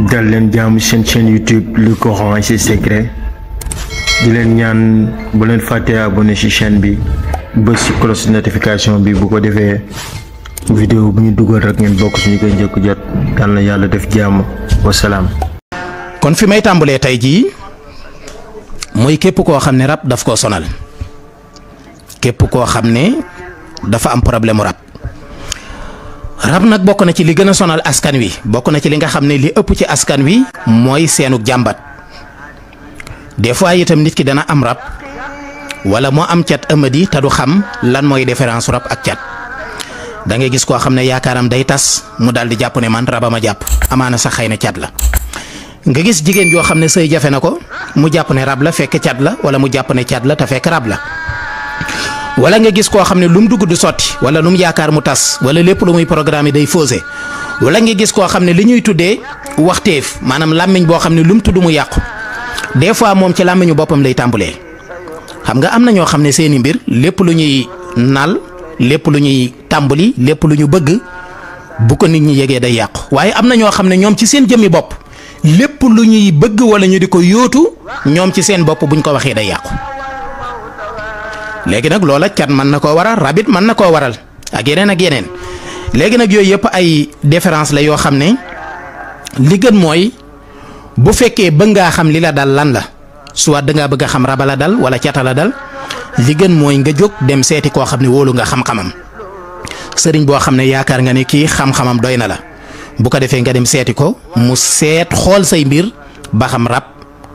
dal leen jaamu seen chaîne YouTube Le Coran et ses secrets di leen ñaan bu leen fàtte abonné ci chaîne bi bës ci cloche notification bi bu ko defee vidéo bu ñu dugal rek ngeen bokk ci ñu koy njëkk jot yal na yàlla def jàmm wasalaam. kon fi may tàmbalee tey jii mooy képp koo xam ne rab daf koo sonal képp koo xam ne dafa am problème mu rab nag bokk na ci li gën a sonal askan wi bokk na ci li nga xam ne li ëpp ci askan wi mooy seenug jàmbat des fois itam nit ki dana am rab wala moo am cat ëmadi te du xam lan mooy différence rab ak cat da ngay gis koo xam ne yaakaaram day tas mu daal di jàpp ne man raba ma jàpp amaana sax xëy na cat la. nga gis jigéen joo xam ne sëy jafe na ko mu jàpp ne rab la fekk cat la wala mu jàpp ne cat la te fekk rab la. wala nga gis koo xam ne lu mu dugg du sotti wala lu mu yaakaar mu tas wala lépp lu muy programme day fausé wala nga gis koo xam ne li ñuy tuddee waxteef maanaam làmmiñ boo xam ne lu mu tudd mu yàqu des fois moom ci làmmiñu boppam lay tàmbalee. xam nga am na ñoo xam ne seeni mbir lépp lu ñuy naal lépp lu ñuy tàmbali lépp lu ñu bëgg bu ko nit ñi yegee day yàqu waaye am na ñoo xam ne ñoom ci seen jëmmi bopp lépp lu ñuy bëgg wala ñu di ko yóotu ñoom ci seen bopp buñ ko waxee day yàqu. léegi nag loola cat mën na koo waral rabit mën na koo waral ak yeneen ak yeneen léegi nag yooyu yëpp ay différence la yoo xam ne li gën mooy bu fekkee bëgg ngaa xam li la dal lan la soit da ngaa bëgg a xam raba la dal wala cata la dal li gën mooy nga jóg dem seeti koo xam ne wóolu nga xam-xamam sëriñ boo xam ne yaakaar nga ne kii xam-xamam doy na la bu ko defee nga dem seeti ko mu seet xool say mbir ba xam rab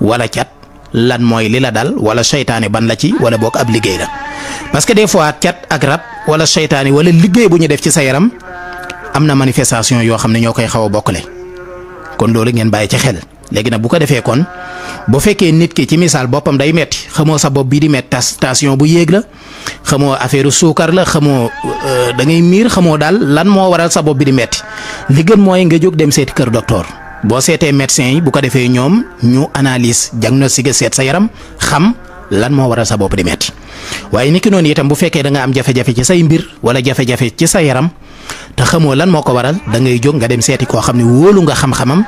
wala cat. lan mooy li la dal wala seytaane ban la ci wala boog ab liggéey la parce que des fois cat ak rab wala seytaane wala liggéey bu ñu def ci sa yaram am na manifestation yoo xam ne ñoo koy xaw a bokkale kon loolu ngeen bàyyi ci xel léegi nag bu ko defee kon bu fekkee nit ki ci misaal boppam day metti xamoo sa bopp bii di metti tension bu yéeg la xamoo affaire suukar la xamoo da ngay miir xamoo daal lan moo waral sa bopp bi di metti li gën mooy nga jóg dem seeti kër docteur. boo seetee médecin yi bu ko defee ñoom ñu analyse diagnostic seet sa yaram xam lan moo waral sa bopp di metti waaye niki noonu itam bu fekkee da nga am jafe-jafe ci say mbir wala jafe-jafe ci sa yaram te xamoo lan moo ko waral da ngay jóg nga dem seeti koo xam ne wóolu nga xam-xamam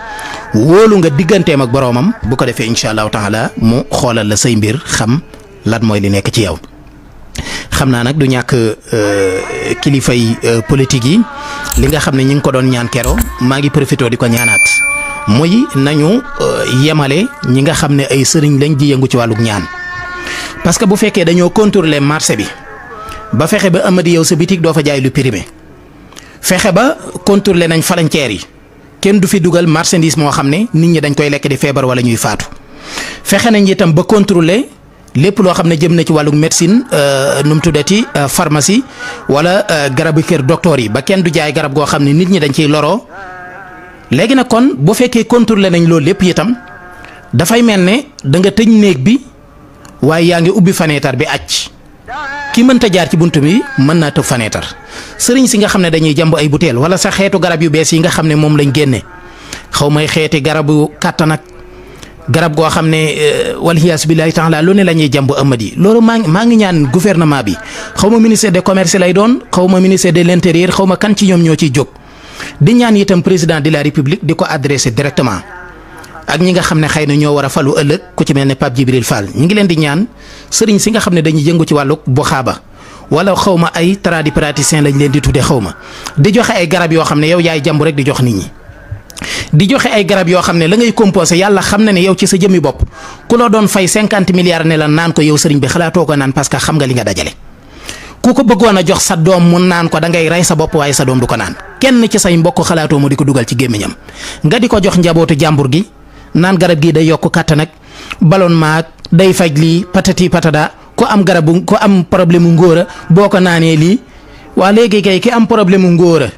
wóolu nga digganteem ak boroomam bu ko defee incha allahu taala mu xoolal la say mbir xam lan mooy li nekk ci yow. xam naa nag du ñàkk kilifay politique yi li nga xam ne ñu ngi ko doon ñaan kero maa ngi profité di ko ñaanaat. muy nañu yemale ñi nga xam ne ay sëriñ lañ di yëngu ci wàllug ñaan parce que bu fekkee dañoo contrôler marché bi ba fexe ba amadi yow sa bitik doo fa jaay lu primé fexe ba contrôler nañ frontières yi kenn du fi dugal marchandise moo xam ne nit ñi dañ koy lekk di feebar wala ñuy faatu fexe nañ itam ba contrôler lépp loo xam ne jëm na ci wàllug médecine nu mu tuddati pharmacie wala garabu kër docteur yi ba kenn du jaay garab goo xam ne nit ñi dañ ciy loroo. léegi nag kon bu fekkee contrôlé nañ loolu lépp itam dafay mel ne da nga tëj néeg bi waaye yaa ngi ubbi fenêtre bi acc ki mënta jaar ci bunt bi mën naa tëb fenêtre sëriñ si nga xam ne dañuy jàmb ay butéel wala sa xeetu garab yu bees yi nga xam ne moom lañ génne xaw may xeeti garabu kàttan ak garab goo xam ne walhiyaas billahi taala lu ne la ñuy jàmb amadi loolu maa ngi ñaan gouvernement bi xaw ma ministère de commerce lay doon xaw ma ministère de l'intérieur xaw ma kan ci ñoom ñoo ciy jóg. di ñaan itam président de la république di ko adressé directement ak ñi nga xam ne xëy na ñoo war a falu ëllëg ku ci mel ne Pape Djibril Fall ñi ngi leen di ñaan sëriñ si nga xam ne dañuy yëngu ci wàllu buxaaba wala xaw ma ay tradipraticien lañ leen di tuddee xaw ma di joxe ay garab yoo xam ne yow yaay jàmbu rek di jox nit ñi. di joxe ay garab yoo xam ne la ngay composé yàlla xam na ne yow ci sa jëmmi bopp ku la doon fay 50 milliards ne la naan ko yow sëriñ bi xalaatoo ko naan parce que xam nga li nga dajale. ku ko bëggoon a jox sa doom mu naan ko da ngay rey sa bopp waaye sa doom du ko naan kenn ci say mbokk xalaatoo mu di ko dugal ci gémmiñam nga di ko jox njabootu jàmbur gi naan garab gi day yokk kàttan ak ballonnement day faj lii patati patada ko am garabu ko am problème mu ngóora boo ko naanee lii waa léegi kay ki am problème mu ngóora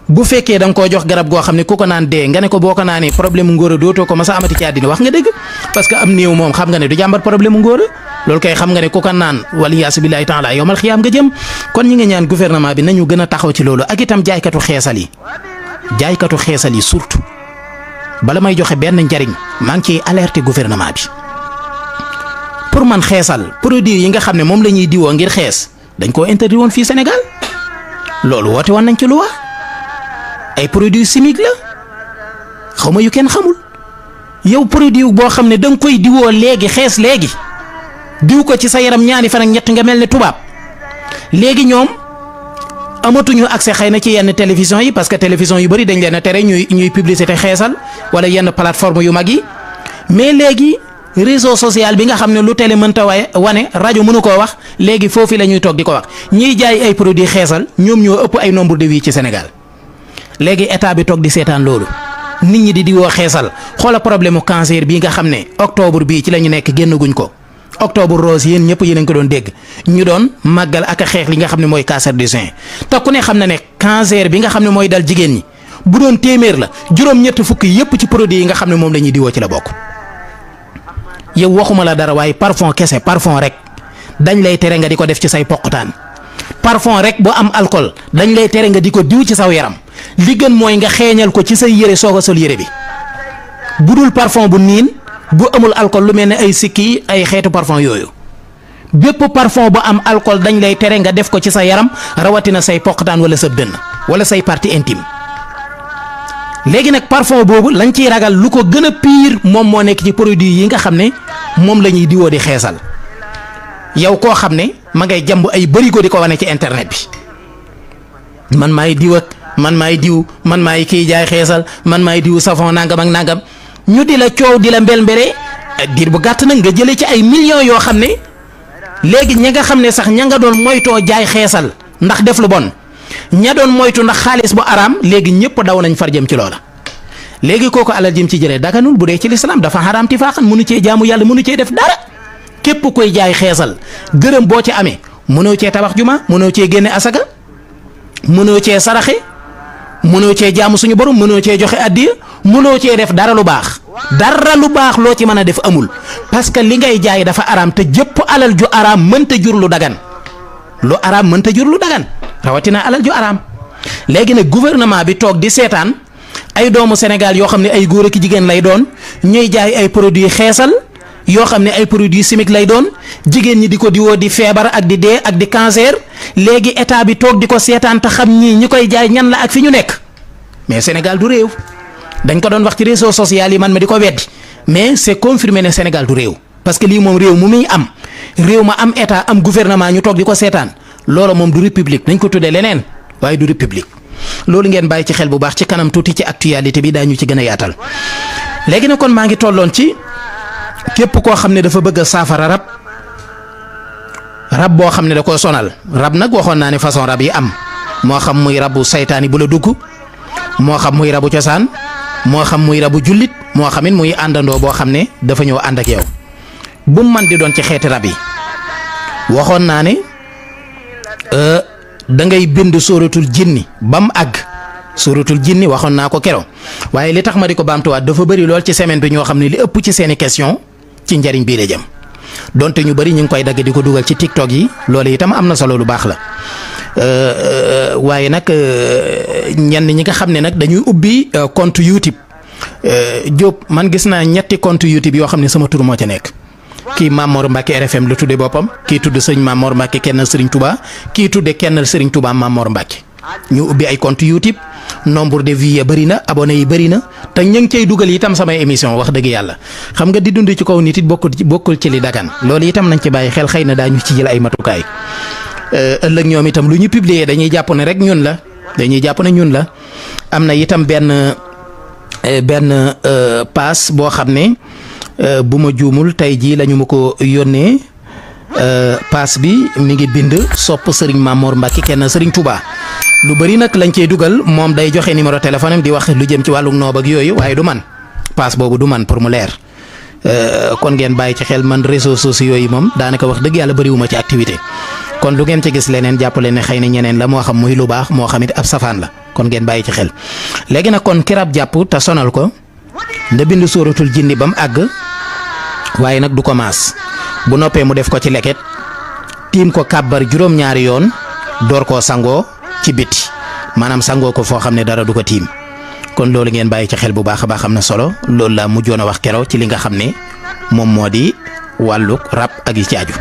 bu fekkee da nga koo jox garab goo xam ne ku ko naan dee nga ne ko boo ko naanee problème mu ngóora dootoo ko masa amati ci àddina wax nga dëgg parce que am néew moom xam nga ne du jàmbat problème mu ngóora loolu kay xam nga ne ku ko naan waliyaasu billaahi taala yowmal xiyaam nga jëm kon ñi nga ñaan gouvernement bi nañu gën a taxaw ci loolu ak itam jaaykatu xeesal yi surtout bala may joxe benn njariñ maa ngi ciy alerter gouvernement bi pour man xeesal produit yi nga xam ne moom la ñuy diwoo ngir xees dañ koo interdit woon fii Sénégal loolu woote woon nañ ci loi ay produits chimiques la xaw ma yu kenn xamul yow produit boo xam ne da nga koy diwoo léegi xees léegi diw ko ci sa yaram ñaari fan ak ñett nga mel ne tubaab léegi ñoom amatuñu accès xëy na ci yenn télévision yi parce que télévision yu bëri dañ leen a tere ñuy publicité xeesal wala yenn plateforme yu mag yi mais léegi réseau social bi nga xam ne lu télé mënta wane rajo mënu koo wax léegi foofu la ñuy toog di ko wax ñiy jaay ay produits xeesal ñoom ñoo ëpp ay nombre de vues ci Sénégal léegi état bi toog di seetaan loolu nit ñi di diwoo xeesal xoola problème mu cancer bii nga xam ne octobre bii ci la ñu nekk génnaguñ ko octobre rose yéen ñëpp yéen a ngi ko doon dégg ñu doon màggal ak a xeex li nga xam ne mooy cancer du sein te ku ne xam na ne cancer bi nga xam ne mooy dal jigéen ñi bu doon téeméer la juróom-ñett fukk yépp ci produit yi nga xam ne moom la ñuy diwoo ci la bokk. yow waxuma la dara waaye parfum kese parfum rek dañ lay tere nga di ko def ci say poqtaan parfum rek boo am alcool dañ lay tere nga di ko diw ci saw yaram li gën mooy nga xeeñal ko ci say yére soog a sol yére bi bu dul parfum bu niin bu amul alcool lu mel ne ay sikki ay xeetu parfum yooyu bépp parfum bu am alcool dañ lay tere nga def ko ci sa yaram rawatina say poqtaan wala sa dënn wala say partie intime léegi nag parfum boobu lañ ciy ragal lu ko gën a pire moom moo nekk ci produit yi nga xam ne moom la ñuy diwoo di xeesal yow koo xam ne ma ngay jàmb ay bërigo di ko wane ci internet bi man maay diw ak man maay diw man maay kii jaay xeesal man maay diw savon nangam ak nangam ñu di la coow di la mbel-mbele diir bu gàtt nag nga jëlee ci ay millions yoo xam ne léegi ña nga xam ne sax ña nga doon moytoo jaay xeesal ndax def lu bon ña doon moytu ndax xaalis bu araam léegi ñëpp daw nañ far jëm ci loola léegi kooku alal jëm ci jëlee daganul bu dee ci lislaam dafa xaraam ti faaxan mënu cee jaamu yàlla mënu cee def dara képp koy jaay xeesal gërëm boo ci amee mënoo cee tabax juma mënoo cee génne asaka mënoo cee saraxe mënoo cee jaamu suñu borom mënoo cee joxe addiya mënoo cee def dara lu baax loo ci mën a def amul parce que li ngay jaay dafa araam te jëpp alal ju araam mënta jur lu dagan lu araam mënta jur lu dagan rawatina alal ju araam léegi nag gouvernement bi toog di seetaan ay doomu Sénégal yoo xam ne ay góor ak jigéen lay doon ñuy jaay ay produits xeesal yoo xam ne ay produits chimiques lay doon jigéen ñi di ko diwoo di feebar ak di dee ak di cancer léegi état bi toog di ko seetaan te xam ñi koy jaay ñan la ak fi ñu nekk mais Sénégal du réew dañ ko doon wax ci réseau social yi man ma di ko weddi mais c'est confirmé ne Sénégal du réew parce que lii moom réew mu muy am réew ma am état am gouvernement ñu toog di ko seetaan loolu moom du république dañ ko tuddee leneen waaye du république loolu ngeen bàyyi ci xel bu baax ci kanam tuuti ci actualité bi daañu ci gën a yaatal léegi nag kon maa ngi tolloon ci képp koo xam ne dafa bëgg a saafara rab boo xam ne da koo sonal rab nag waxoon naa ne façon rab yi am moo xam muy rabu saytaani bu la dugg moo xam muy rabu cosaan moo xam muy rabu jullit moo xam it muy àndandoo boo xam ne dafa ñëw ànd ak yow bu man di doon ci xeeti rab yi waxoon naa ne da ngay bind sóoratul jinni ba mu àgg sóoratul jinni waxoon naa ko keroog waaye li tax ma di ko baamtuwaat dafa bëri lool ci semaine bi ñoo xam ne li ëpp ci seeni question ci njariñ bii la jëm donte ñu bëri ñu ngi koy dagg di ko dugal ci TikTok yi loolu itam am na solo lu baax la waaye nag ñenn ñi nga xam ne nag dañuy ubbi compte YouTube Diop man gis naa ñetti compte YouTube yoo xam ne sama tur moo ca nekk. kii Mamor Mbacke RFM la tudde boppam kii tudd sëñ Mamor Mbacke kennal Serigne Touba kii tudde kennal Serigne Touba Mamor Mbacke ñu ubbi ay compte YouTube nombre de vues yi bëri na abonné yi bëri na te ñu ngi cay dugal itam samay émission wax dëgg yàlla xam nga di dund ci kaw nit it bokkul ci li dagan loolu itam nañ ci bàyyi xel xëy na daañu ci jël ay matukaay ëllëg ñoom itam lu ñu publier dañuy jàpp ne rek ñun la am na itam benn pass boo xam ne bu ma juumul tey jii lañu ma ko yónnee pass bi mi ngi bind sopp Serigne Mamor Mbacke kenn Serigne Touba lu bëri nag lañ cey dugal moom day joxe numéro téléphone am di wax lu jëm ci wàllu noob ak yooyu waaye du man pass boobu du man pour mu leer kon ngeen bàyyi ci xel man réseaux sociaux yi moom daanaka wax dëgg yàlla bëriwuma ci activité kon lu ngeen ci gis leneen jàppale ne xëy na ñeneen la moo xam muy lu baax moo xam it ab safaan la kon ngeen bàyyi ci xel léegi nag kon ki rab jàpp te sonal ko nda bind sóoratul jinni ba mu àgg waaye nag du ko maas bu noppee mu def ko ci leket tiim ko kàbbar juróom-ñaari yoon door koo sangoo ci biti maanaam sangoo ko foo xam ne dara du ko tiim kon loolu ngeen bàyyi ci xel bu baax a baax am na solo loolu laa mujjoon a wax keroog ci li nga xam ne moom moo di wàllu rab ak yi ci aju.